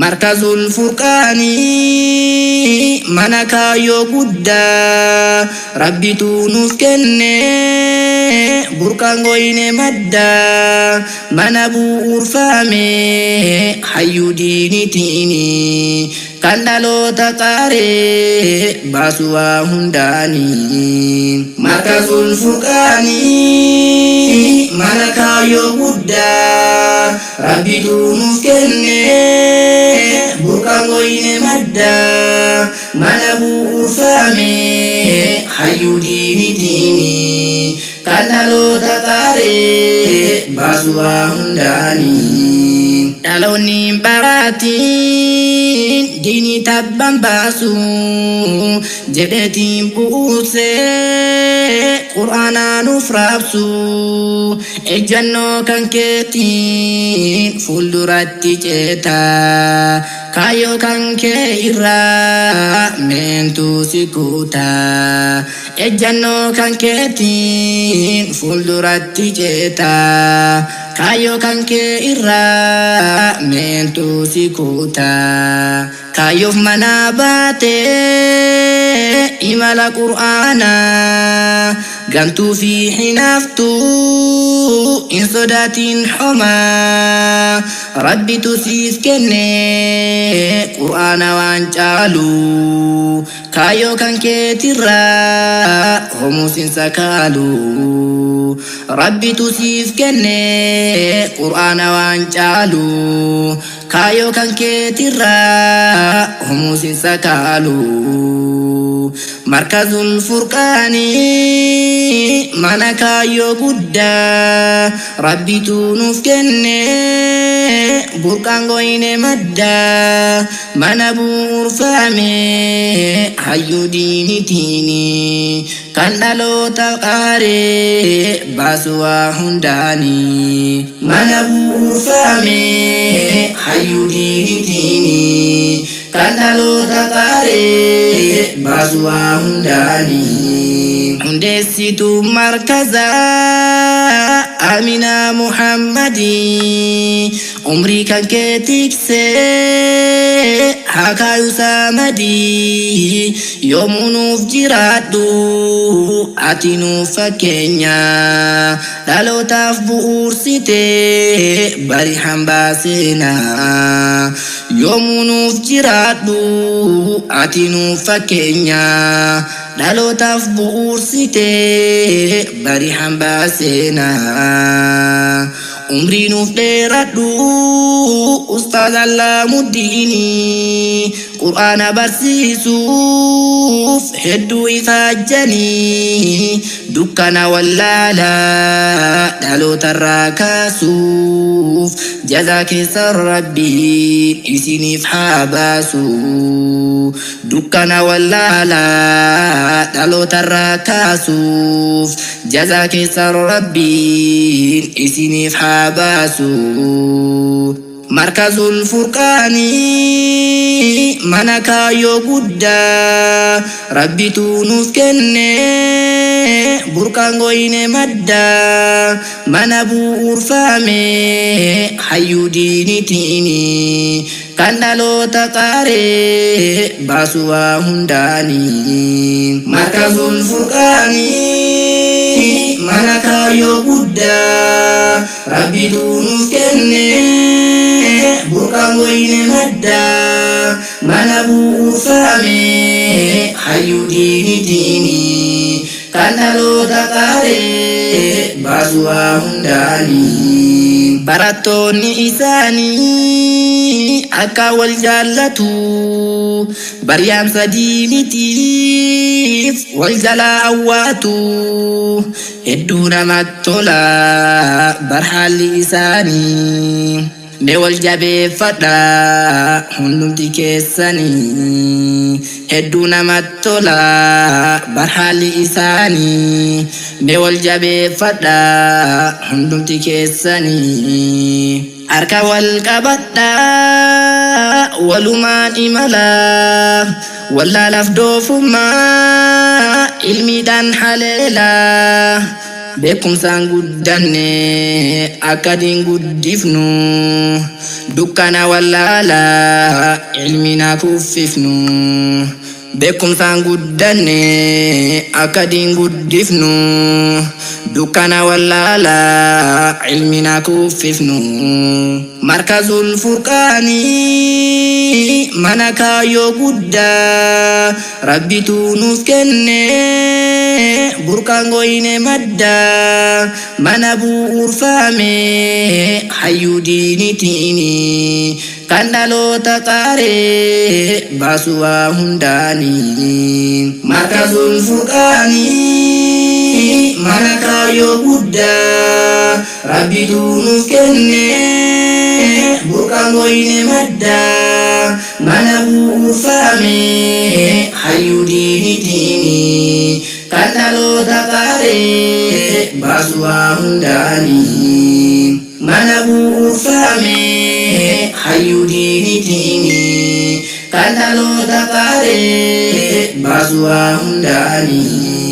Markazul Furqaanii mana kaayyoo guddaa Rabbitu nuuf kenne burqaan goyne maddaa mana bu'uurfame hayyuu diinitiini kan dhaloota qaaree baasu waa hundaanii. Markazul Furqaanii mana kaayyoo guddaa Rabbitu nuuf kenne burqaan goyne maddaa mana bu'uurfame hayyuu diinitiini kan dhaloota qaaree baasu waa hundaanii. Dhaloonni baraatiin diinii tabban baasu jedheetiin bu'uursee qur'aanaa nuuf raabsu ejjannoo kan keetiin fuulduratti ceeta kaayyoo kan kee irraa meentu si kuta ejjannoo kan keetiin fuulduratti ceeta kaayyoo kan kee irraa meentu si kuta kaayyoof manaa baatee imala qur'aanaa gantuu fi hinaaftuu hin sodaatiin homaa Rabbitu siif kenne qur'aana waan caalu kaayyoo kan keetirraa homuus hin sakaalu Rabbitu siif kenne qur'aana waan caalu kaayyoo kan keetirraa homuus hin sakaalu. Markazul Furqaanii mana kaayyoo guddaa Rabbitu nuuf kenne burqaan goyne maddaa mana bu'uurfame hayyuu diinitiini kan dhaloota qaaree baasu waa hundaanii. Mana bu'uurfame hayyuu diinitiini kan dhaloota qaaree baasu waa hundaanii. Hundeessituu markazaa Aminaa Muhammadii umrii kan kee tiksee haa kaayu saamadii yoomuu nuuf jiraadhu ati nuuf fakkeenya dhalootaaf bu'uursitee bari hambaa seenaa yoomuu nuuf jiraadhu ati nuuf fakkeenya dhalootaaf bu'uursitee bari hambaa seenaa. Umrii nuuf dheeradhu Ustaaz Allaamuddini Qur'aana barsiisuuf hedduu ifaajjanii dukkana wallaalaa dhalootarraa kaasuuf jazaa keessan Rabbiin isiniif haa baasu. Dukkana wallaalaa dhalootarraa kaasuuf jazaa keessan Rabbiin isiniif haa baasu. Markazul Furqaanii mana kaayyoo guddaa Rabbitu nuuf kenne burqaan goyne maddaa mana bu'uurfame hayyuu diinitiini kan dhaloota qaaree baasu waa hundaanii. Markazul Furqaanii mana kaayyoo guddaa Rabbitu nuuf kenne burqaan goyne maddaa mana bu'uurfame hayyuu diinitiini kan dhaloota qaaree baasu waa hundaanii. Barattoonni isaanii akka wal jaallatu baryaamsa diinitiif wal jalaa awwaatu hedduu namatti tola barhaalli isaanii. Mee wal jabeeffadha hundumti keessanii hedduu namatti tola barhaalli isaanii. Mee wal jabeeffadha hundumti keessanii. Harka wal qabadha walumaan imala wallaalaaf doofummaa ilmiidhaan haleela. Beekumsaan guddanne akka diin guddifnu, dukkana wallaalaa ilminaa kuffifnu. Beekumsaan guddanne akka diin guddifnu, dukkana wallaalaa ilminaa kuffifnu. Markazul Furqaanii mana kaayyoo guddaa Rabbitu nuuf kenne, burqaan goyne maddaa, mana bu'uurfame hayyuu diinitiini, kan dhaloota qaaree baasu waa hundaanii. Markazul Furqaanii mana kaayyoo guddaa Rabbitu nuuf kenne, burqaan goyne maddaa, mana bu'uurfame hayyuu diinitiini, kan dhaloota qaaree baasu waa hundaanii. Mana bu'uurfame hayyuu diinitiini, kan dhaloota qaaree baasu waa hundaanii.